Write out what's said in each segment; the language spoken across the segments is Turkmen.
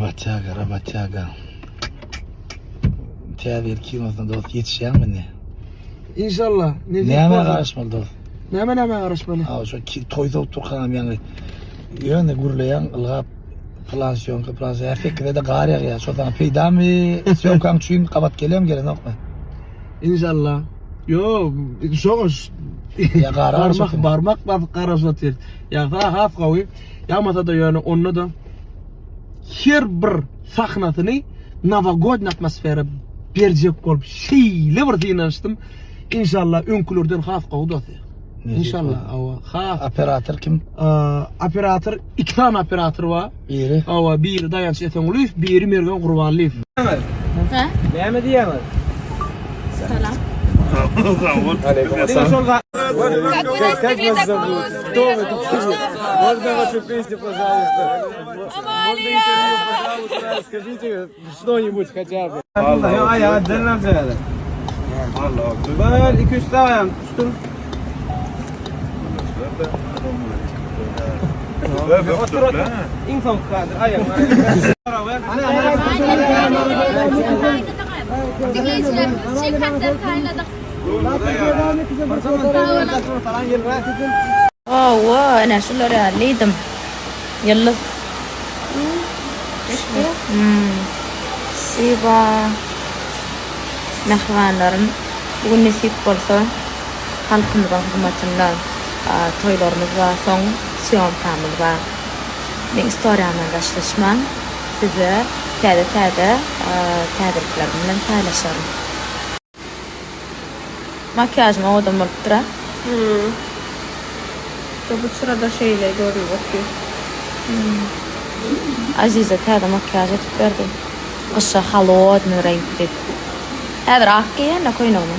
Rabotýaga, rabotýaga. Täze ýyl kinosyna dost ýetişýäňmi indi? Inşallah. Nesip Nämä bolsa. garaşmaly dost? Näme nämä garaşmaly? Ha, şo ki- toý sowup durkanam ýaňy ýöne gürleýäň, ylgap plan sýomka, plan sýomka. Sekizde-de gar ýagýar. Şo saňa peýdamy? Sýomkaň üçin gabat gelýärmi, gelenokmy? Inşallah. Ýo, şoňa Ýa gara barmak garaşyp barmak basyp garaşyp otyr. Ýagsa has gowy. Ýagmasa-da ýöne onda-da her bir sahnasyny nowogodny atmosfera berjek bolup şeýle bir synanyşdym. Inşallah öňkülerden has gowy dosty. Inşallah hawa. Has Operator kim? Operator iki sany operator bar. Biri. Hawa, biri Daýanç Esengulyýew, biri Mergen Gurbanlyýew. Hä? Näme diýýäňiz? Salam. Diňe şol zat. Как вас зовут? Кто вы такие? Можно вашу песню, пожалуйста? Можно интервью, пожалуйста? Скажите что-нибудь хотя бы. Aýagy dönmem sebäbi. Bir, iki, üç, dagy aýagyny tutuşdyr. Otur, otur. Iň soňky kadr, aýagyňy. Diňleýjilerimiz üçin konsert taýynladyk. Hawa, ene şular ýaly diýdim. Ýyldyz. Siba. Mähribanlarym, bu gün nesip bolsa halkymyzyň hyzmatynda toýlarymyz bar, soň sýomkamyz bar. Meň istoriýamdan daşlaşmaň, size täze-täze täzeliklerim bilen paýlaşaryn. Makiýažym owadan bolupdyr a. Hum. Bu çyrada şeýle görünip otyr. Aziza täze makiýaž edip berdi. Gyşa holodnyý reňk diýip. Häzir ak geýýän-dä köýnegimi.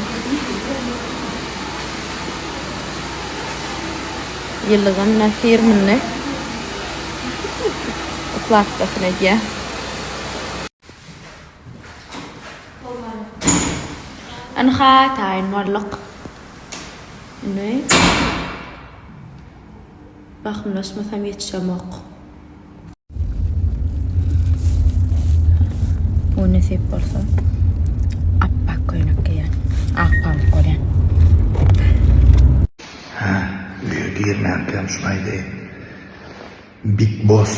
Ýyldyzam ine firmini ukladkasyny edýär. Ynha taýyn bolduk. Indi bahymlaşmasam ýetişemok. Bu nesip bolsa appak köýnek geýen. Ak pamyk bolýan. Hä, öýe girmänkäm şuny aýdaýyn. Big Boss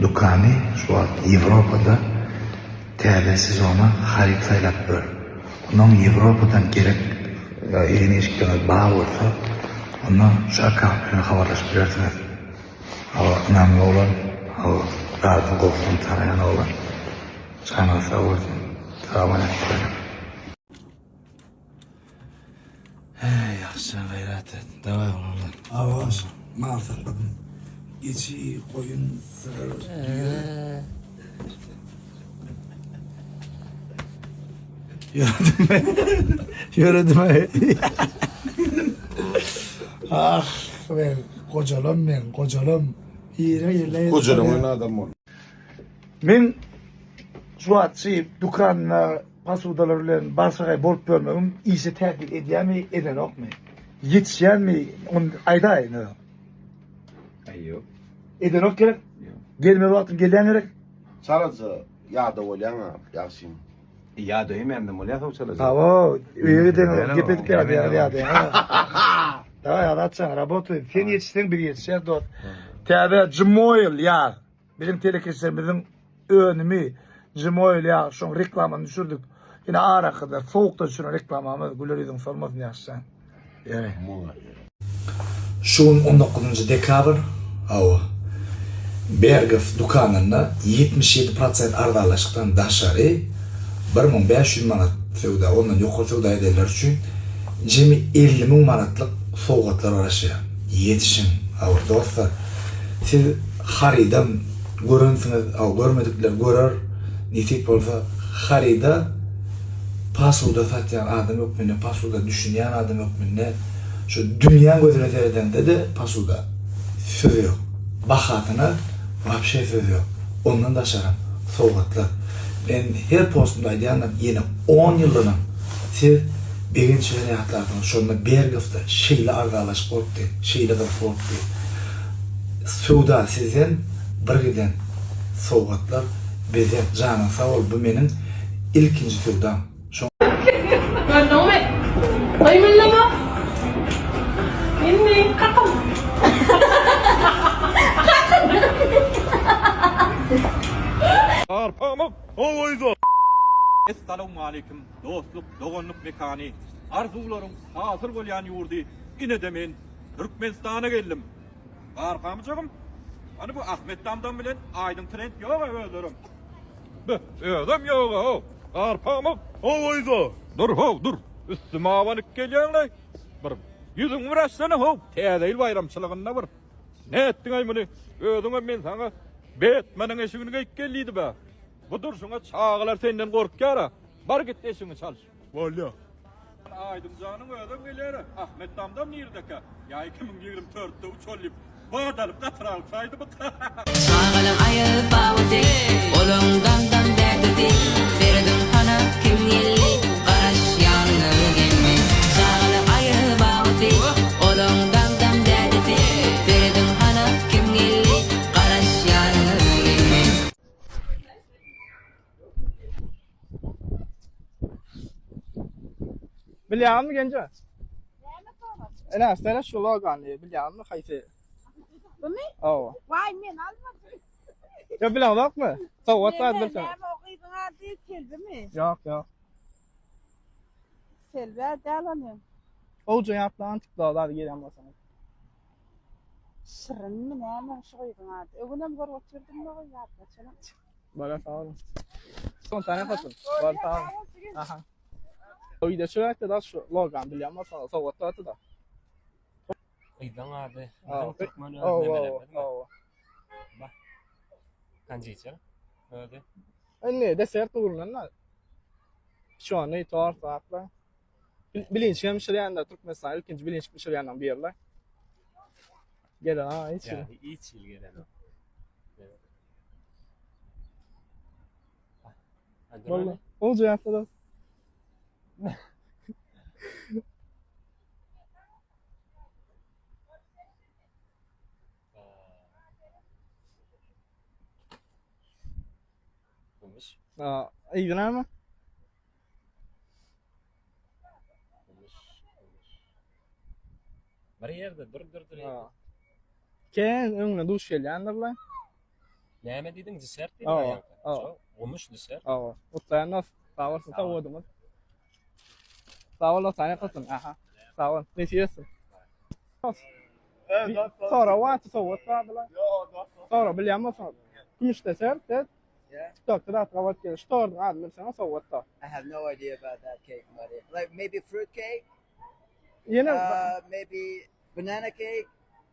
dükany şu wagt Ýewropada täze sezona haryt saýlap ýör. Onnoň Ýewropadan gerek egin-eşikleriňiz bar bolsa, onda şu akkaunt bilen habarlaşyp bilersiňiz. Hawa, ynamly oglan, hawa, zadyny gowusyny tanaýan oglan. Janyňyz sag bolsun. Salam aleýkum. Heý, ýagşyjan gaýrat et. Daway oglanlar. Awaş, mal sakladym. Geçi, goýun, sygyr, düýe. Ýöredimi? Ýöredimi? Ah, men gojalam men, gojalam. Ýere ýerle. Gojalan adam bol. Men şu wagtçy dükanda Posudalar bilen başagaý bolup ýörmegim işe täsir edýärmi, edenokmy? Ýetişýärmi? Ony aýdaý indi. Aý ýok. Edenok gerek? Ýok. Gelmeli wagtyň gelýän gerek? Çalaja ýada bolýaň-a, ýagşym. Ýada hemmämden bolýar soň çalaja. Hawa, öýe gideňok, gep edip ýadýaňyz ýadaýaňyz. Dawaý Azatjan, rabotaý. Sen ýetişseň biz ýetişýäs dost. Täze Jmoil ýaz. Biziň telekeçilerimiziň önümi Jimoil ýag şoň reklamany düşürdik. Ine arakyda sowukda düşüren reklamamyz güler ýüzüň solmasyn ýagşyjan. Ýeri. Şu gün on dokuzynjy dekabr, hawa, Berghof dükanynda 77 prosent arzanlaşykdan daşary 1500 manat söwda, ondan ýokary söwda edenler üçin jemi 50 müň manatlyk sowgatlar garaşýar. Ýetişiň, hawa, dostlar! Siz harydam görensiňiz, hawa, görmedikler görer, nesip bolsa, haryda posuda satýan adam hökmünde, posuda düşünýän adam hökmünde, şu dünýäň gözüne seredeňde-de posuda söz ýok. Bahasyna wapşe söz ýok. Ondan daşaram sowgatlar. Men her postumda aýdýandym, ýene on ýyldanam siz begenç bilen ýatlarsyňyz, şonda Bergowda şeýle arzanlaşyk bolupdy, şeýle gyzyk bolupdy. Söwda sizden bir giden sowgatlar. Bezek janyň sag bol bu meniň ilkinji söwdam. Şoň. Gördüňmi? Goýmelleme. Indi kakam. Arpamyk owaýda. Essalawmaleýkim dostluk doganlyk mekany arzuwlaryň hasyl bolýan ýurdy inede men Türkmenistana geldim. Arpamyjagym hany bu Ahmet damdam bilen Aýdyň trend ýoga özlerem. Beh özem ýoga how Arpamyk owaýda. Dur how dur üstüme abanyp gelýäňlaý bir ýüzüňi bir açsana how täze ýyl baýramçylygynda bir nätdiňaý muny özüňem men saňa Betmeniň eşigini geýip gel diýdi bä. Bu durşuňa çagalar senden gorkýar-a. Bar git eşigiňi çalyş. Bolýa. Aýdymjanyň özem gelýär-ä. Ahmet damdam nirdekä? Ýa 2024-de uçaly diýip, bat alyp gatyr alyp saýdymyka? Çagalaň aýaz babasy, olaň damdam dädesi, Serediň hana kim geldi, garaşýanyňyz geldi. Çagalaň aýaz babasy, olaň damdam dädesi, Serediň hana kim geldi, garaşýanyňyz geldi. Bilýäňmi Genje? Näme sorag? Ene, sene şu logany bilýäňmi haýsy? Bumy? Hawa. Waý men almadym. Ýa bileňzokmy? Sowgat zat bilseň. Näme o gyzyň ady Selbimi? Ýok, ýok. Selbi däl ony. Owja ýatlan TikTok zady girýän bolsaň. Şirinmi näme şu gyzyň ady? Öňünem görüp oturdym da ýatla çalam. Bala sag boluň. Son tane hatyn. Bala sag boluň. Aha. Öýde çörekde da şu logan bilýän bolsaň sowgat da. Gyzyň ady. Biziň türkmen öz nemelerimiz. Ba. Konditer özi. Indi desert ugrundan da. Şony tort zatlar. Bilinç hem bişirýänler Türkmenistan ilkinji bilinç bişirýänler bir ýerler. Gelen ha hiç ýyl. Hiç ýyl gelen. Boldy. Olja ýatdy. Gümüş. Aa, iyi mi? Gümüş, gümüş. Bir ýerde dur dur dur. Ken öňüne duş gelýändirler. Näme diýdiň? Desert diýdiň Awa, aýaňka. awa. Şo, Gümüş desert. Awa. Utlaýan dost. Sag bolsun, Sag ol. sowgadymyz. Sag bol, dost, aýak Aha. Sag bol. Nesip etsin. Dost. Sorag wagty sowgat bardylar. Sorag bilýän bolsaň. Gümüş desert, det. TikTokda da gabat gelir. Şu torduň adyny bilseň sowgat da. I have no idea about that cake, buddy. Like maybe fruit cake, Ýene uh, maybe banana cake,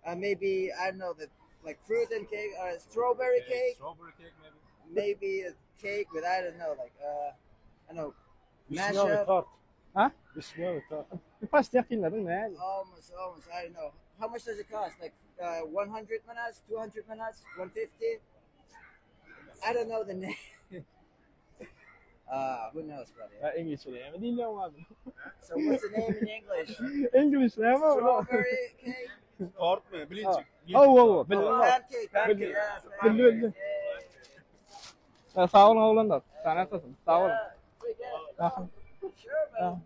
uh, maybe I don't know the like fruit and cake or strawberry cake. Strawberry cake maybe. Maybe a cake with I don't know like uh, I don't know mashup. Ha? Wişnýowy tort. Bir paş ýakynladyň näme? Almost, almost. I don't know. How much does it cost? Like uh, 100 manats, 200 manats, 150? I don't know the name. uh, who knows, buddy? Ya English näme diýilýär oň ady? So what's the name in English? English näme o? Strawberry cake. Tortmy? Bilinçik. Aw aw, bildim. Pancake, pancake. Bildim. Yes, Bildim, bildim. Yeah. Sag boluň oglanlar. Sana atasyn. Sag boluň. Sure, Aha. man. Sure, man.